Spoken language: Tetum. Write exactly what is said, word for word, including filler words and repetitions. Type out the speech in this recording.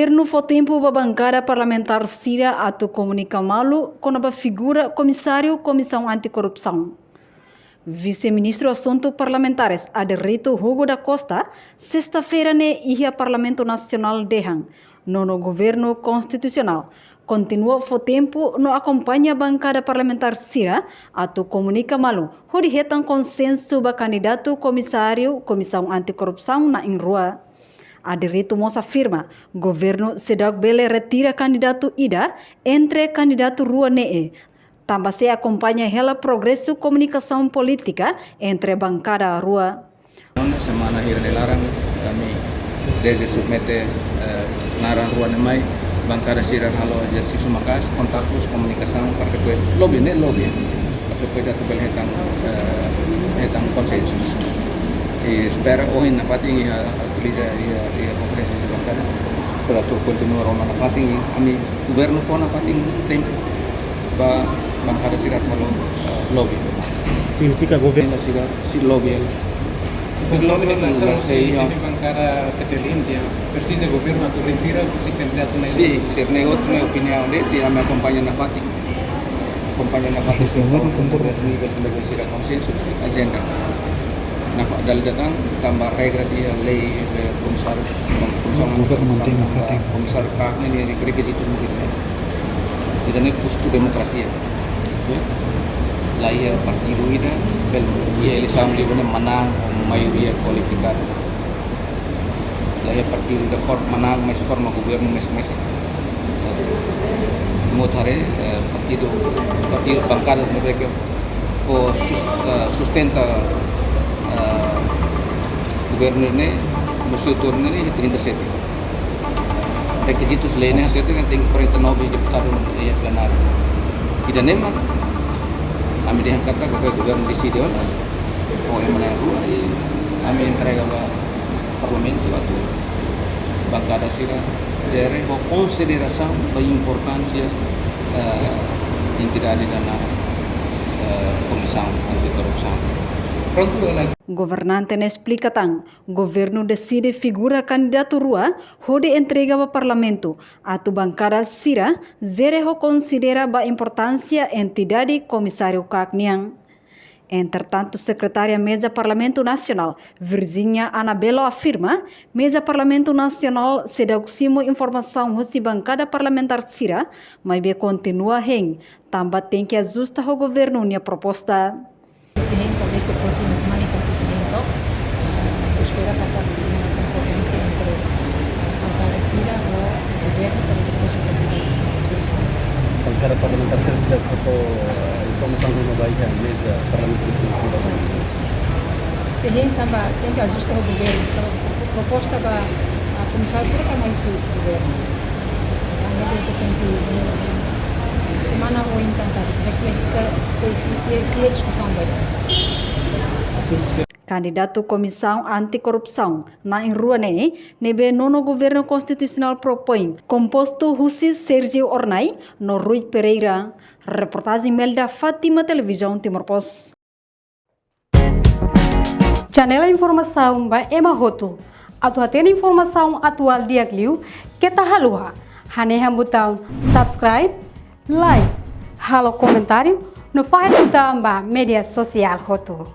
Governu fó tempu ba bankada parlamentár sira atu komunika malu kona-ba figura komisáriu Komisaun Antikorrupsaun. Vise-Ministru Asuntu Parlamentares Aderito Hugo da Costa, sesta-feira ne'e iha Parlamentu Nasionál dehan, nono governu konstitusionál kontinua fó tempu no akompaña bankada parlamentár sira atu komunika malu hodi hetan konsensu ba kandidatu komisáriu Komisaun Antikorrupsaun na'in-rua. Aderito mós afirma, governu seidauk bele retira kandidatu ida entre kandidatu rua ne'e, tanba sei akompaña hela progresu komunikasaun polítika entre bankada rua. Semana hira-ne'e laran, ami dezde submete, eh, naran rua ne'e mai, bankada sira halo ezersísiu maka'as, kontaktus, komunikasaun, para depois lobby, ne'e lobby, para depois atu bele hetan, eh, hetan konsensu. I espera ohin nafatin iha, utiliza iha, iha konferénsia bankada, para atu kontinua rona nafatin, i ami governu fó nafatin tempu ba bankada sira atu halo, eh, lobby. Signifika governu sira sei lobby hela. Sei lobby hela, la sei, ya. Bankada kecil ini, ya. Presiza governu atu retira husi kandidatu ne'e. Sin, sira-ne'e hotu nia opiniaun de'it, ami akompaña nafatin. Akompaña nafatin, sira nivel, nivel sira konsensu, ajenda. Nafa-, dala ida tan, tanba regra iha lei, eh, komisáriu, komisaun, komisaun, komisáriu KAK ne'e, rekizitu mungkin ne'e. Ida-ne'e kustu demokrasia. La iha partidu ida, bele iha eleisaun liu ne'e manán ho maioria kualifikadu. La iha partidu ida for-, manán, mais forma governu mais, mais. Imi haree, eh, partidu, partidu bankada ne'ebé ke fó sus-, eh, sustenta, eh, governu ne'e, no setór ne'e, trinta e sete. Rekizitus lei ne'e, hatete katak tenke quarenta e nove deputadu iha plenáriu. Ida-ne'e mak ami dehan katak, oke, governu deside ona, o ema na'in-rua, i ami entrega ba Parlamentu atu bankada sira jere ho konsiderasaun ba importánsia, eh, entidade ida-ne'e, eh, Komisaun Antikorrupsaun. Prontu, ela Governante ne'e esplika tan, governu deside figura kandidatu rua hodi entrega ba Parlamentu, atu bankada sira jere ho konsidera ba importánsia entidade komisáriu KAK nian. Entretantu, Sekretária Meza Parlamentu Nasionál, Virginia Anabelo afirma, Meza Parlamentu Nasionál seidauk simu informasaun husi bankada parlamentár sira, maibé kontinua hein, tanba tenke ajusta ho governu nia proposta. Sei hein, talvés, próxima semana, ita tenke hein to'ok. Ita espera katak tenke konkorrenzia entre bankada sira ho governu para depois ita tenke solusaun. Bankada parlamentár sira, sira fó, eh, informasaun ruma ba iha meza Parlamentu Nasionál. Sei hein tanba tenke ajusta ho governu. Entaun, proposta ba, ah, komisáriu sira ka mai husi governu. Entaun, ne'e ita tenke, eh, semana ohin tan, depois ita sei, sei, sei, sei diskusaun ba. Asuntu sira. Kandidatu Komisaun Antikorrupsaun na'in-rua ne'e, ne'ebé nono governu konstitusionál propoin, kompostu husi Sérgio Hornai no Rui Pereira. Reportajen Melda Fátima, Televizaun Timor Post. Janela informasaun ba ema hotu. Atu hatene informasaun atuál di'ak liu, keta haluha hanehan butaun subscribe, like, halo komentáriu, no fahe tutan ba média sosiál hotu.